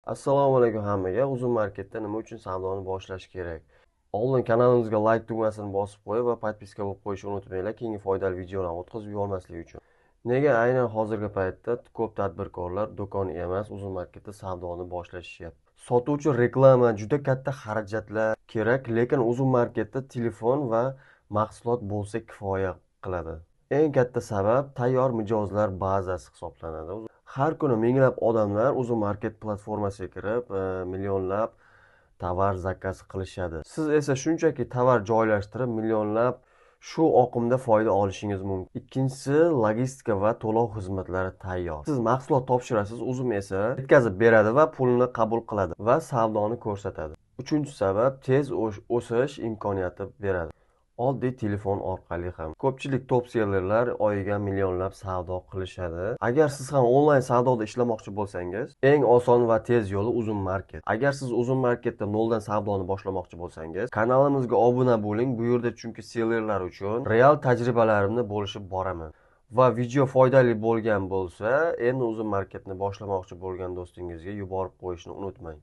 Assalomu alaykum hammaga. Uzum Marketda nima uchun savdoni boshlash kerak? Oldin kanalimizga like tugmasini bosib qo'yib va podpiska bo'lib qo'yishni unutmanglar, keyingi foydali videolarni o'tkazib yubormaslik uchun. Nega aynan hozirgi paytda ko'p tadbirkorlar do'kon emas, Uzum Marketda savdoni boshlashyapti? Sotuvchi reklama, juda katta xarajatlar kerak, lekin Uzum Marketda telefon va mahsulot bo'lsa kifoya qiladi. Eng katta sabab tayyor mijozlar bazasi hisoblanadi. Har kuni minglab odamlar Uzum Market platformasiga kirib, millionlab tovar zakaz qilishadi. Siz esa shunchaki tovar joylashtirib, millionlab shu oqimda foyda olishingiz mumkin. Ikkinchisi, logistika va to'lov xizmatlari tayyor. Siz mahsulot topshirasiz, Uzum esa yetkazib beradi va pulni qabul qiladi va savdoni ko'rsatadi. Uchinchi sabab, tez o'sish imkoniyati beradi. Oddiy telefon orqali ham. Ko'pchilik top sellerlar oyiga millionlab savdo qilishadi. Agar siz ham onlayn savdoda ishlamoqchi bo'lsangiz, eng oson va tez yo'li Uzum Market. Agar siz Uzum Marketda noldan savdoni boshlamoqchi bo'lsangiz, kanalimizga obuna bo'ling. Bu yerda chunki sellerlar uchun real tajribalarimni bo'lishib boraman. Va video foydali bo'lgan bo'lsa, endi Uzum Marketni boshlamoqchi bo'lgan do'stingizga yuborib qo'yishni unutmang.